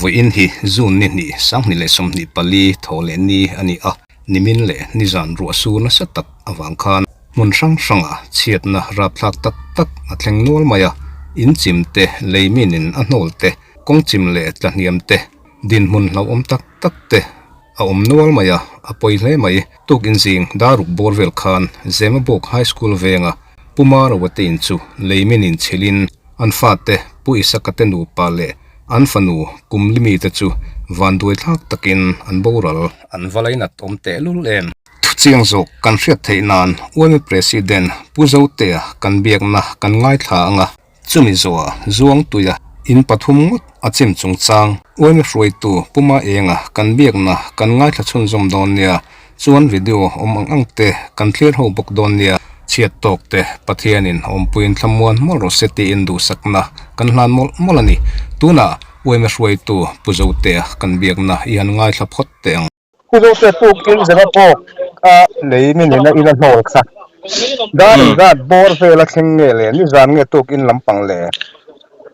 Vawiin hi June ni hnih 2024 thaw leh ni a ni a, nimin leh nizan ruah sur nasa tak avang khan hmun hrang hrangah chhiatna rapthlak tak tak a thleng nual mai a, in chim te, lei minin a hnawl te, kawng chim leh tlahniam te, dinhmun hlauhawm tak tak te a awm nual mai a, a pawi hle mai. Tukin zing daruk bawr vel khan Zemabawk High School venga Pu Maroa te in chu lei minin chhilhin an fate Pu Isaka te nupa leh an fanu kum limi te chu vanduai thlak takin an boral. An va lainat awm tehlul em? Thuchiang zawk kan hriat theih nan UMA President Pu Zotea kan biakna kan ngaithla ang a. Chumi zawhah Zuangtuia in pathum ngawt a chim chungchang UMA hruaitu Pu Maenga kan biakna kan ngaithla chhunzawm dawn nia, chuan video awm ang ang te kan thlir ho bawk dawn nia. Chhiat tawk te Pathianin awmpuiin thlamuan mawlh rawh se tiin duhsakna kan hlan mawlh mawlh a ni. Tunah UMA hruaitu Pu Zotea kan biakna i han ngaithla phawt teh ang. Pu Zote tuk in zema pawk a lei mi nena in a hnawl kha. Dar engzat bawr vel a thleng nge le? Nizan nge tuk in lampang le?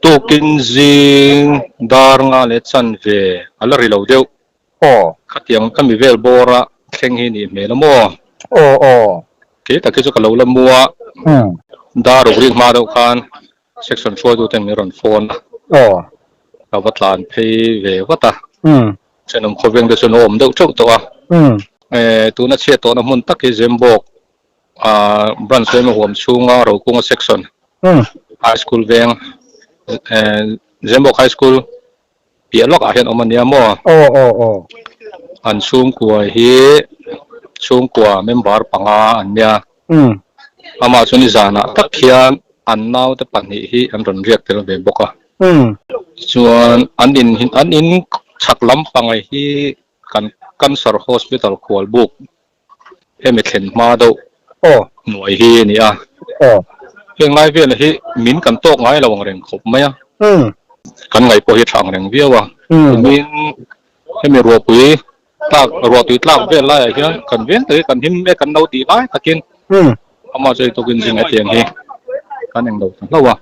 Tukin zing dar nga leh chan ve a la ri lo deuh. Aw. Khatiang ka mi vel bawr a thleng hi nih hmel a maw? Aw aw. Kei tak hi chu ka lo la mu a. Dar ruk rik hma deuh khan Section hruaitu ten min rawn phone a. Aw. Ka va tlan phei ve vat a. Thenawm khawveng te chuan a awm deuh theuh tawh a. Tuna chhiat tawhna hmun tak hi Zembawk branch veng a huam chhunga Rokunga section High School veng Zembawk High School piah lawkah hian awm a nia maw? Aw aw aw. An chhungkua hi chhungkua member panga an nia. Amah chu nizanah tak hian an naute pahnih hi an rawn riak tel ve bawk a. Tichuan an in an in chhak lampang hi kan Cancer Hospital khualbuk hemi thlen hma deuh hnuai hi a ni a. Heng lai vela hi min kan tawk ngai lo ang reng khawp mai a. Kan ngaih pawh hi a tha ang reng viau a. Kumin hemi ruahpui tlak ruahtui tlak vel laiah hian kan veng tak hi kan him mek kan lo tih lai takin amah chu tukin zing hetiang hi kan englo ta hlauh a.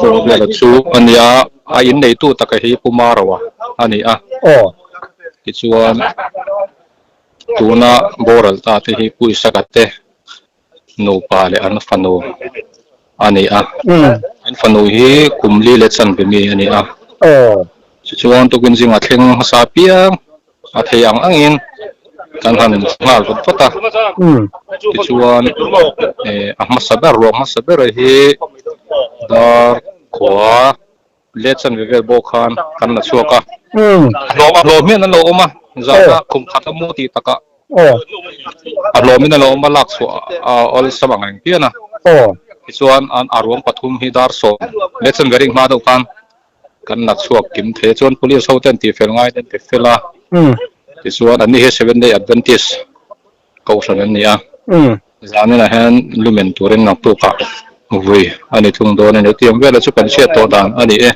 Chu vela chu a nia a inneitu taka hi Pu Maroa a ni a. Tichuan Tuna boral ta te hi Pu Isaka te nupa leh an fanu a ni a. An fanu hi kum li leh chanve mi a ni a. Tichuan tukin zingah thleng hmasa piang a thei ang angin kan han nghal vat vat a. Tichuan a hmasa ber ruang hmasa ber hi dar khua Let chanve vel bawk khan kan la chhuak a. A hlawm hian an lo awm a, zana khum khat a mu tih takah a hlawmin a lo awm a, lak chhuah a awlsam ang reng pian a. Tichuan a ruang pathum hi dar sawm let chanve ring hma deuh khan kan la chhuak kim thei a. Chuan police ho ten tihfel ngai ten ti fel a. Tichuan anni hi Seventh Day Adventist Kohhran an ni a, zaninah hian lumen turin naktukah vui a ni thung dawn a ni. Tiang vela chu kan hriat tawh dan a ni e.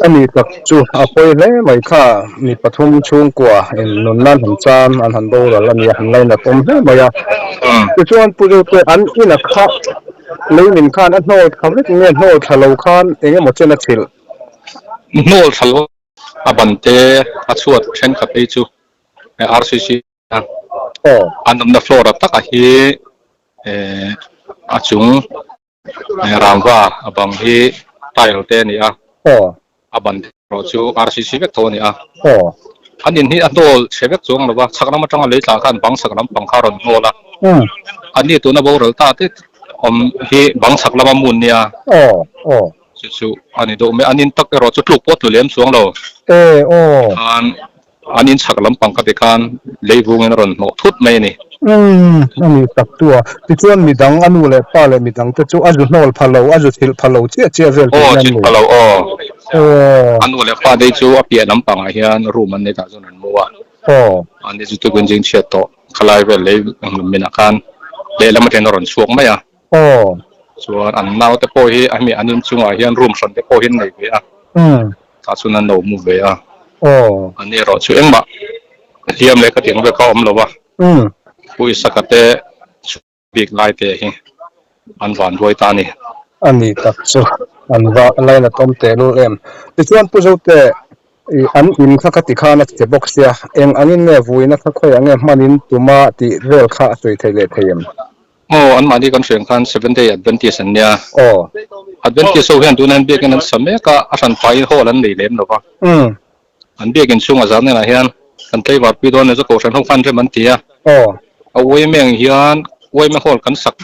A ni tak chu a pawi hle mai kha, mi pathum chhungkua in nun nan han chan an han boral a ni a, han lainat awm hle mai a. Tichuan Pu Zote an ina kha leimin khan a hnawl thla vek nge hnawl thla lo khan eng emaw chen a chhilh? Hnawl thla lo a ban te a chhuat thenkhat phei chu RCC An awmna floor ah taka hi a chung rangva a bang hi tile te a ni a, a ban te erawh chu RCC vek tho a ni a. An in hi a hnawl chhe vek chuang lo va, chhak lam atanga lei tla khan bang chhak lampang kha a rawn hnawl a, an ni tuna boral ta te awm hi bang chhak lama mun nia chu chu a ni deuh mai, an in tak erawh chu tluk pawh tlu lem chuang lo khan. An in chhak lampang ka ti khan lei vungin a rawn hnawh thut mai a ni. Umm, a ni tak tu a. Tichuan midang, a nu leh pa leh midang te chu a zu hnawl pha lo, a zu thilh pha lo chiah chiah vel tih Aw, hian thilh ni. pha lo aw. Aw. A nu leh pa te chu a piah lampangah hian room an nei tah chuan an mu a. Aw. An ni chu tukin zing chhiat tawh khalai vel lei minah khan lehlam atangin a rawn chhuak mai a. Aw. Chuan an naute pawh hi a hemi an inchungah hian room hran te pawh hi an nei ve a. Umm. Tah chuan an lo mu ve a. Aw. An erawh chu engmah hliam leh ka tih ang vel kha a awm lo a. Umm. Pu Isaka te chhung bik lai te hi. An van ruai ta a ni. A ni tak chu an va lainatawm tehlul em. Tichuan Pu Zote i an in kha ka ti khan a che bawk sia, eng angin nge vuina kha khawiah nge hmanin tuma tih vel kha a sawi thei leh thei em? Aw, anmahni kan hriat khan Seventh Day Adventist an nia. Aw. Adventist ho hian tunah hian biakin an sa mek a, a hran faiin hall an nei lem lo va. An biakin chhungah zan enah hian kan tlaivar pui dawn nia chu Kohhran ho khan rem an ti a. Aw. A uaimeng hian uaime hall kan sak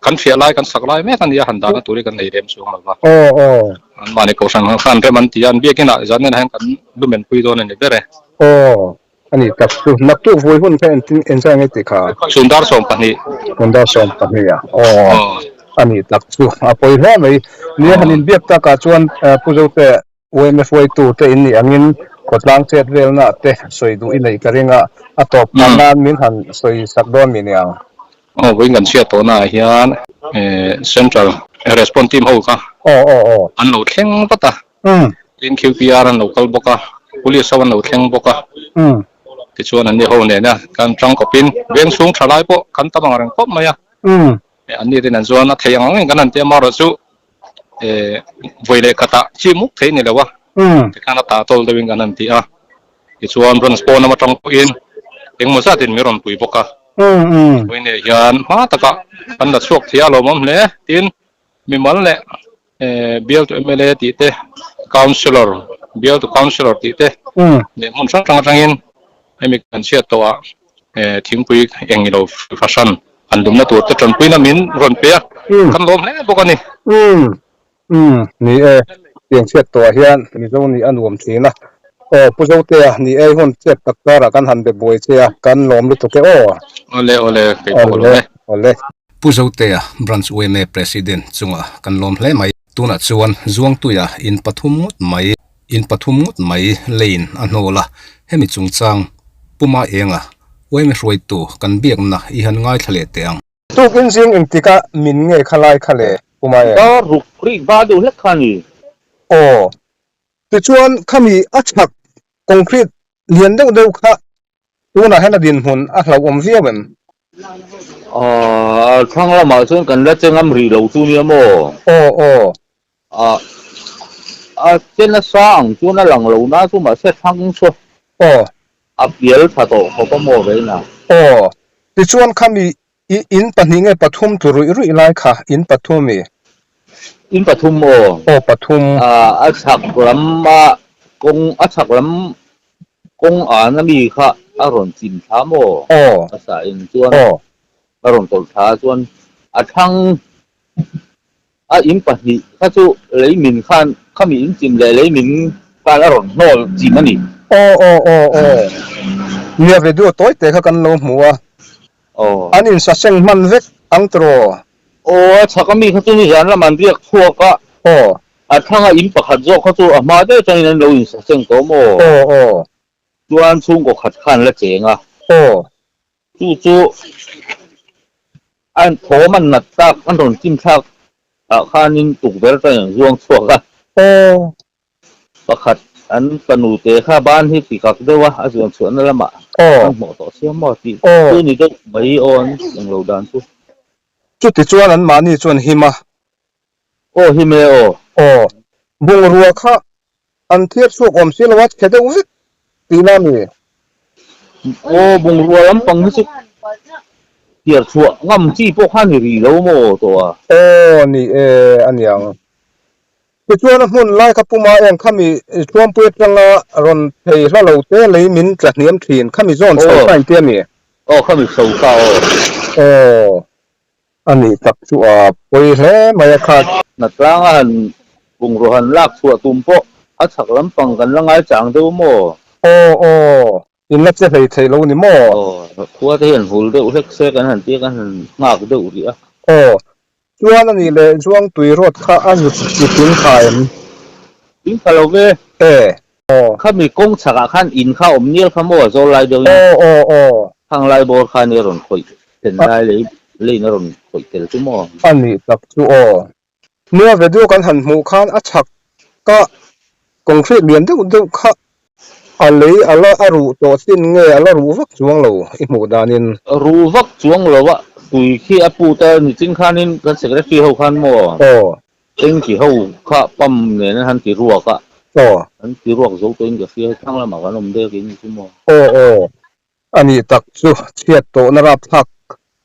kan hriah lai kan sak lai mek a nia han dahna tur hi kan nei lem chuang lo va. Aw aw. Anmahni Kohhran ho khan rem an ti a, an biakinah zan enah hian kan lumen pui dawn a ni ber e. Aw. A ni tak chu naktuk vui hun kha engtin engzai nge tih kha? Chhun dar 12. Chhun dar 12 a aw a ni tak chu a pawi hle mai. Nia han inbiak takah chuan Pu Zote YMF hruaitu te in nih angin khawtlang chet velna te sawi duh i neih ka ring a, a tawp hman nan min han sawi sak dawn mi niang. Aw vawiin kan chhiat tawhnaah hian Central Response Team ho kha an lo thleng vat a. Tin QPR an lo kal bawk a, Police ho an lo thleng bawk a. Tichuan anni ho nena kan tangkawpin veng chhung tha lai pawh kan tam ang reng khawp mai a. Anni te nen chuan a thei ang angin kan han ti a, amaherawh chu vawi leh khatah chi muk thei ni lo a, tikhan a tah tawl deuhin kan han ti a. Tichuan branch pawn lam atang pawhin engmaw zatin min rawn pui bawk a. Vawi neh hian hma takah kan la chhuak thei a, lawmawm hle. Tin, mimal leh Bialtu mla tih te, Councillor, Bialtu Councillor tih te leh hmun hrang hrang atangin hemi kan chhiat tawhah thingpui eng ilo fahran an lumna tur te tanpuina min rawn pe a, kan lawm hle bawk a ni. Umm umm ni e, tiang chhiat tawhah hian Mizo nih a nuam thin a. Aw Pu Zotea ni e hun chhiat tak karah kan han be buai che a, kan lawm lutuk e aw. Awle awle, kei pawh ka lawm e. Awle. Pu Zotea, Branch yma President chungah kan lawm hle mai. Tunah chuan Zuangtuia in pathum ngawt mai, in pathum ngawt mai lane a hnawl a, hemi chungchang Pu Maenga, yma hruaitu kan biakna i han ngaithla leh teh ang. Tukin zing engtika min nge kha lai kha le Pu Maeng? Dar ruk rik va deuh hlek kha a ni. Aw. Tichuan khami a chhak concrete lian deuh deuh kha Tunah hian a dinhmun a hlauhawm viau em? Aaa, thlang lamah chuan kan la che ngam rih lo chu nia maw? Aw, aw. A, a che nasa ang chuan a lang lo na chu mahse thlang chu. Aw. A pial tha tawh khawp a maw veina? Aw, tichuan khami I in pahnih nge pathum tlu ruih ruih lai kha in pathum i? In pathum aw. Aw pathum. A chhak lam a kawng a chhak lam kawng an ami kha a rawn chim thla maw? Aw. A sa in chuan Aw. a rawn tawlh thla chuan a thlang A in pahnih kha chu leimin khan khami in chim leh leimin khan a rawn hnawl chim a ni. Aw aw aw aw. Nia video tawi te kha kan lo hmu a. Aw. An in saseng hman vek ang tiraw? Aw a chhak ami kha chu nizan lam an riak chhuak a. Aw. A thlanga in pakhat zawk kha chu a hma deuh atangin an lo in saseng tawh maw? Aw aw. Chuan chhungkaw khat khan la cheng a. Aw. Chu chu an thawm an nat tak an rawn chim thlak ah khanin tukverh atangin an zuang chhuak a. Aw. Pakhat an fanu te kha ban hi ti kak deuh a, a zuan chhuahna lamah Aw. an hmuh tawh sia maw tih Aw. chu ni deuh mai aw an englo dan chu. Chuti chuan an mahni chuan him a. Aw him e aw. Aw. Bungrua kha An thiar chhuak awm si lo a, chhe deuh vek tihna a ni. Aw bungrua lampang hi chu thiar chhuah ngam chi pawh kha a ni rih lo maw tawh a? Aw ni e a niang. Tichuan a hmun lai kha puma eng khami Thuampui atanga rawn phei hla lo te lei min tla hniam thin khami zawn chho kha inti a ni. Aw khami chho kha aw. Aw. A nih tak chu a pawi hle mai a khat. Hnatlanga han bungraw han lak chhuah tum pawh a chhak lampang kan la ngaichang deuh maw? Aw aw, in la che hlei thei lo ni maw? Aw, khua te hian vul deuh hlek se kan han tia kan han nghak deuh rih a. Aw, chuan a nih leh Zuangtui road kha a zut i tling kha em? Tling kha lo ve. E. Aw. Khami kawng chhakah khan in kha awm nial kha maw a zawl lai deuhin. Aw aw aw. Khang lai bawr khan i a rawn khawih then lai lei leiin a rawn khawih tel chu maw? A nih tak chu aw. Nia video kan han hmuh khan a chhak ka concrete lian deuh deuh kha a lei a la a ruh tawh chin nge a la ruh vak chuang lo i hmuh danin. Ruh vak chuang lo a. Tui khi a put a, nichin khanin kan secretary ho khan maw? Aw. Tanky ho kha pump nen an han ti ruak a. Aw. An ti ruak zo tawhin ka hria, thlang lamah kan awm dek in chu maw? Aw aw. A nih tak chu chhiat tawhna rapthlak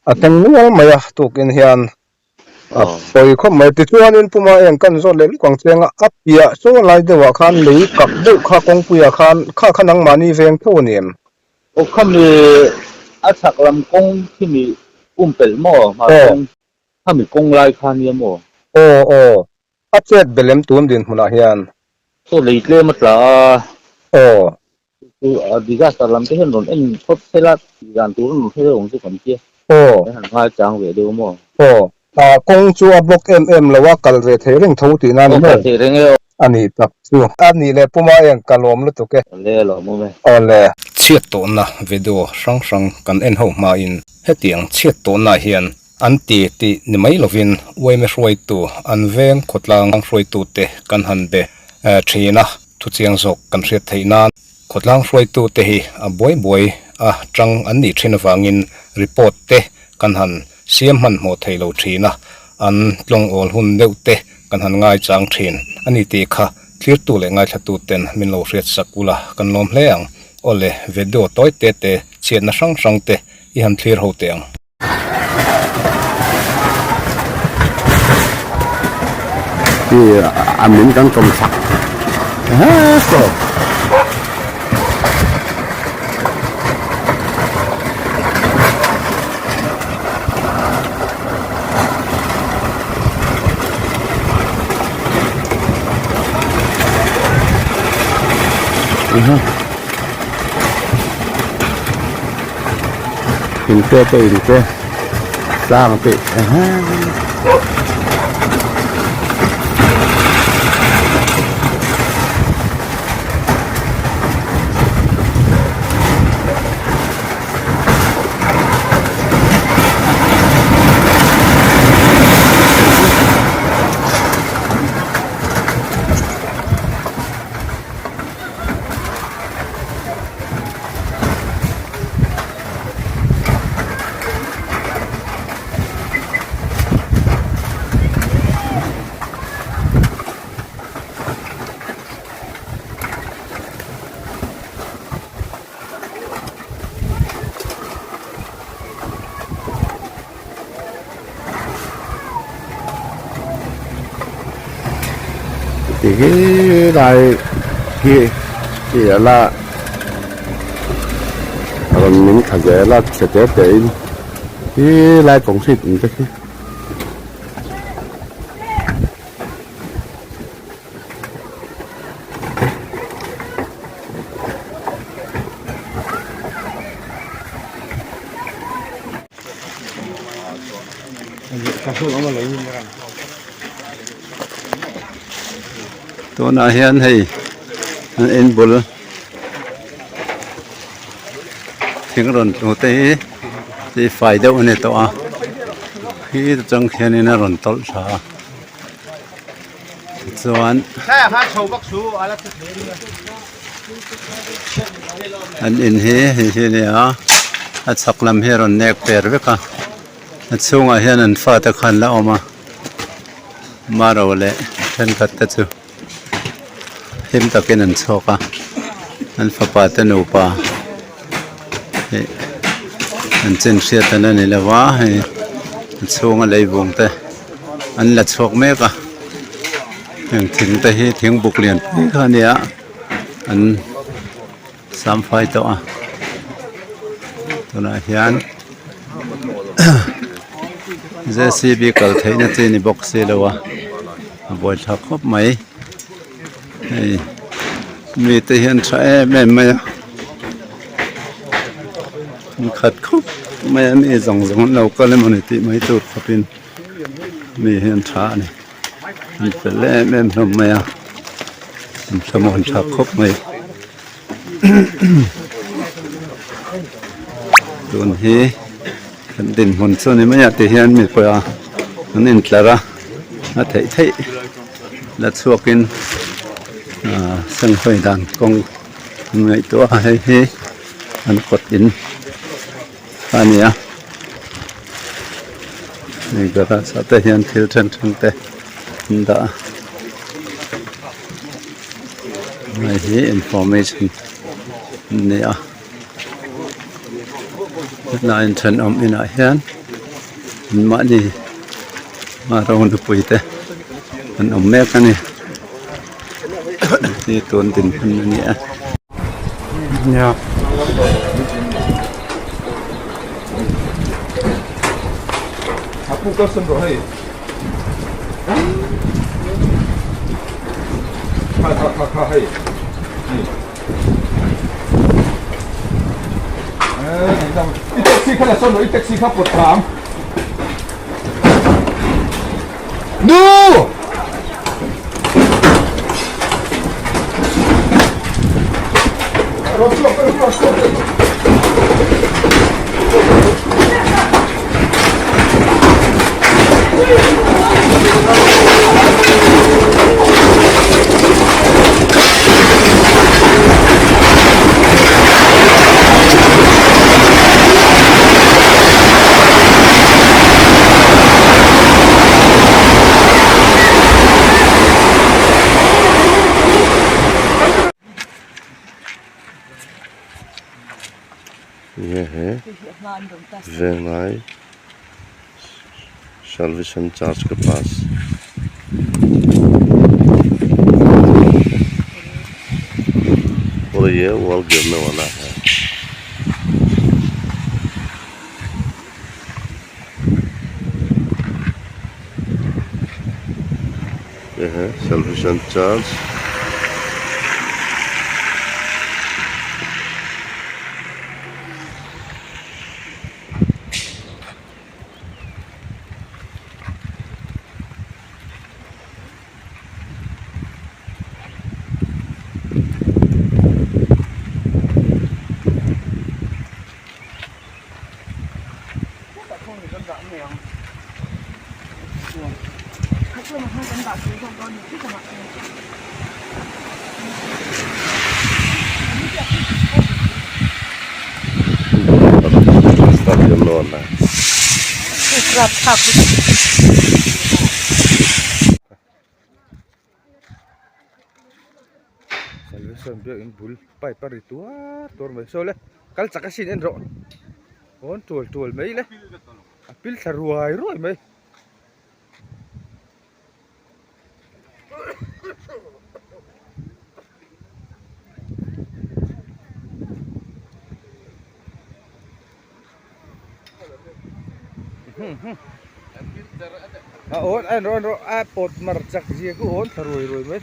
a thleng nual mai a, tukin hian a pawi khawp mai. Tichuanin Puma eng kan zawt leh luk ang chiang a, a piah saw lai deuhah khan lei kak deuh kha kawngpuiah khan kha kha nangmahni veng tho a ni em? Aw khami a chhak lam kawng khimi pumpelh maw hmar kawng khami kawng lai kha nia maw? Aw aw a chet belem tun dinhmunah hian. Saw lei tlem a tla a. Aw. Chu a disaster lam te hian rawn en phawt sela tih dan tur an rawn hre deuh ang chu kan tia. Aw. Kan han ngai chang ve deuh maw? Aw. A kawng chu a block em em lo a, kal ve thei reng tho tihna a ni maw? Aw, kal thei reng e aw. A nih tak chu. A nih leh Puma eng ka lawm lutuk e. Awle a lawm awm e. Awle. Chhiat tawhna video hrang hrang kan en ho hmain hetiang chhiat tawhna hian an ti tih ni mai lovin uaime hruaitu an veng khawtlang hruaitute kan han be thin a, thuchiang zawk kan hriat theih nan khawtlang hruaitute hi a buai buai a tang an nih thin avangin report te kan han Siam hmanhmawh thei lo thin a, an tlawng awl hun deuh te kan han ngaichang thin a ni tih kha thlirtu leh ngaithlatu ten min lo hriat sak ula kan lawm hle ang. Awle, video tawi te te chhiatna hrang hrang te i han thlir ho teh ang. Khi a min kan kawm chak he saw. In te te in te sang te Ti hi lai hi ti ala rawn min thla zel a chhe te te in hi lai concrete in te khi. Tunah hian hei an in bul thing rawn tlu te hi tih fai deuh a ni tawh a khi atang khianin a rawn tawlh thla a. Tichuan an in hi hei hi a ni a a chhak lam hi a rawn nek per vek a a chhungah hian an fate kha an la awm a maro leh thenkhat te chu him takin an chhuak a an fapa te nupa ih an chin hriat an a ni lo va hei a chhunga leivung te. an la chhuak mek a heng thing te hi thing buk lian pui kha a nia an sam fai tawh a tunah hian J C B kal theihna chi ni bawk si lo a a buaithlak khawp mai hei mite hian tha em em mai a an khat khawp mai a mi zawng zawng an lo kal emawni tih mai tur khawpin. Mi hi an tha a ni an fel em em hlawm mai a an thlamuan thlak khawp mai tun hi kan dinhmun chu a ni mai a ti hian mi pawh an intlar a a theih theih la chhuakin ah senghawi dan kawng an ngaihtuah a hei hi an kawt in a ni a. Hei garage ah te hian thil then then te an dah a hei hi information an ni a tlai inthenawm inah hian anmahni ro nupui te an awm mek a ni hi tun dinhmun a ni a. ये है वेंगाई salvation church के पास और ये वॉल गिरने वाला है ये है सेल्वेशन चर्च रास्ता गिरने वाला है Salvation biakin bul pipe a ri tuar tuar mai saw le kal chak a sin en rawh awn tual tual mai le a pil thla ruai ruai mai. A awn a en rawh en rawh a pawt mar chak zia khu awn thla ruai ruai mai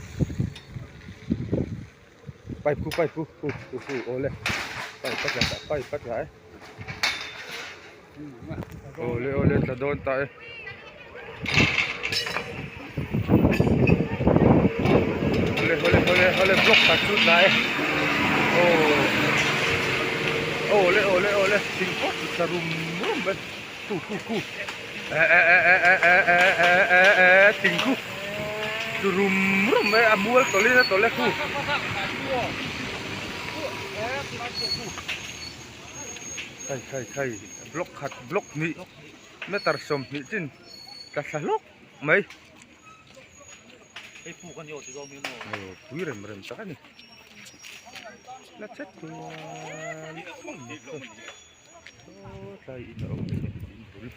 pipe khu pipe khu khu khu khu aw le pipe a tla ta pipe a tla e aw le aw le tla dawn ta e. Awle awle awle awle block khat chu tla e aw awle awle awle thing pawh chu tla rum rum mai khu khu khu eh eh eh eh eh eh eh eh eh eh thing khu chu rum rum mai a mual tawlh in a tawlh e khu khai khai khai block khat block hnih meter 20 chin tla thla hlawk mai Hei puk a ni aw ti zawng hi maw? Aw pui rem rem tak a ni. La chet chuan saw tlai in a awm a ni in bul.